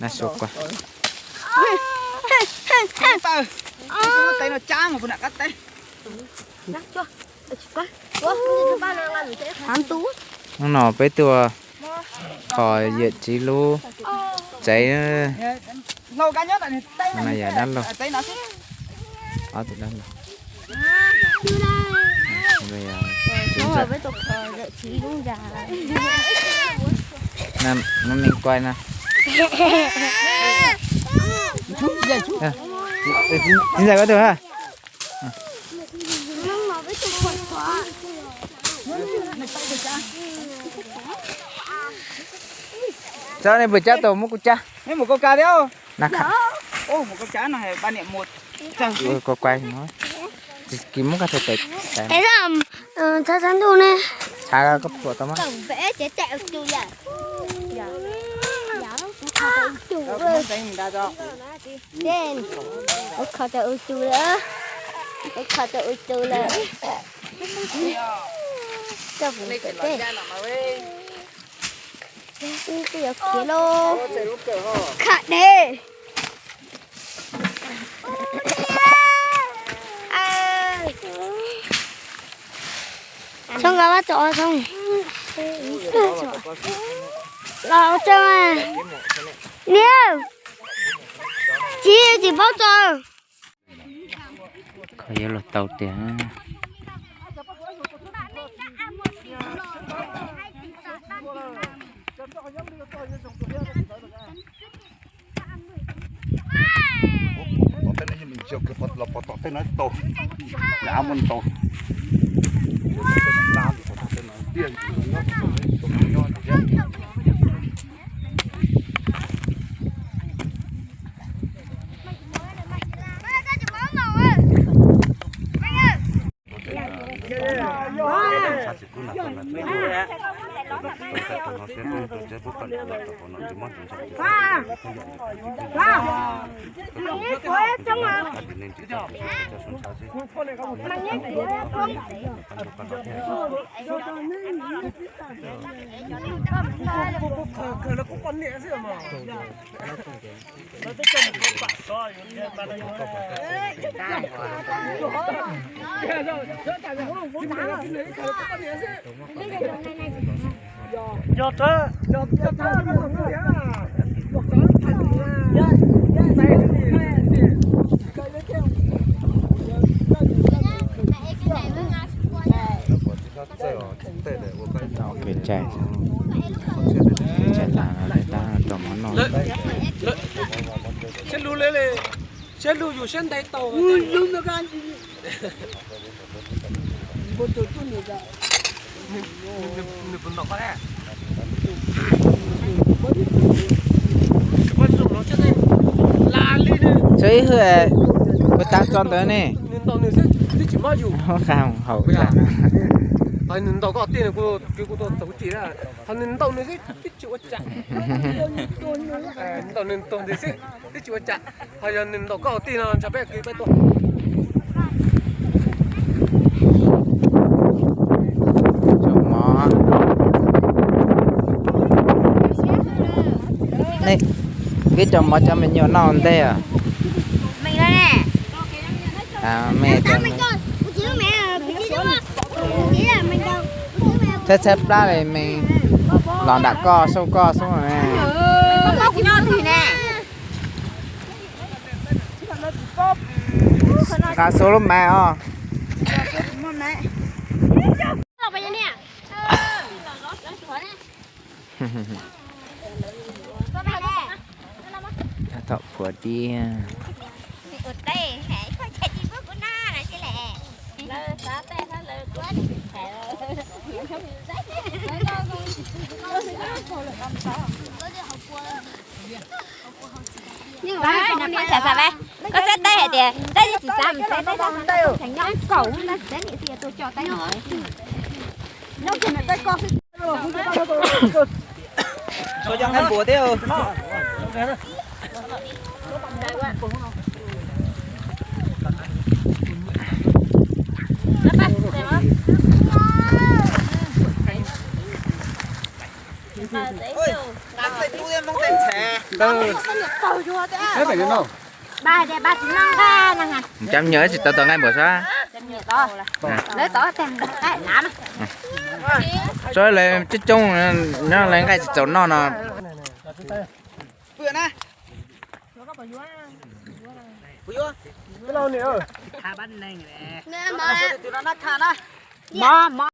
Sua qua. Hnub no peb tuaj kho yawm txiv lub tsev. No yog dab laug, ob tug dab laug. Nub me kuai no. Txiv ntxawm koj tug ha. Txawm nej puas cab tau muab kuv cab. Mus kau ka thiab. Na kha. Mus kau ka no ba niam mus. Kuv kuai no. Kis muab koj thaij tes. Tshav tshav ntuj ne. Tshav koj phuam tau mas. Ua kho tau ua tu lawm. Ua kho tau ua tu lawm. Coj kuv mus teb. Twb yuav khiav lauj. Kham dej. Txhob nqa vab tso, txhob. Los tso. Niam, tsis, tsis paub tso. Kho yuav luag tau tiag. Tom tej no yog me ntsis los pov tom tej no tau, av muaj ntau. Pem caij, pem caij tas lawv tab rau mov noj. Siab lug li, siab lug yus siab ntev tau. Nws puas ntaus koj ne? Txawm ib hwj, puas tau tso ntawd ne? Nws ntaus nws xwb, twb tsis mob yus. Nws ntaus koj tij, nws kuj tau txaus kuv tsis, ho nws ntaus nws xwb twb tsis ua cas. Ntaus nws ntaus nws xwb twb tsis ua cas, ho yog nws ntaus koj tij no ntshe peb kwv peb tuaj. Peb cov mov cov me nyuam noj ua ntej os. Tshaib tshaib plab li me, los nram koj xauj koj xwb ne. Nqa xua lub maiv os. Thaum phuav tiag. Koj xav teb hais tias teb tsis xav mus teb, teb tau teb kaum na, teb niam txiv tuaj coj teb. Ntawd, peb pem no. Cov me nyuam tsis tau tau nqaij npaum sab. Tso lawv coob coob nyob lawv nqaij tsis txaus noj no.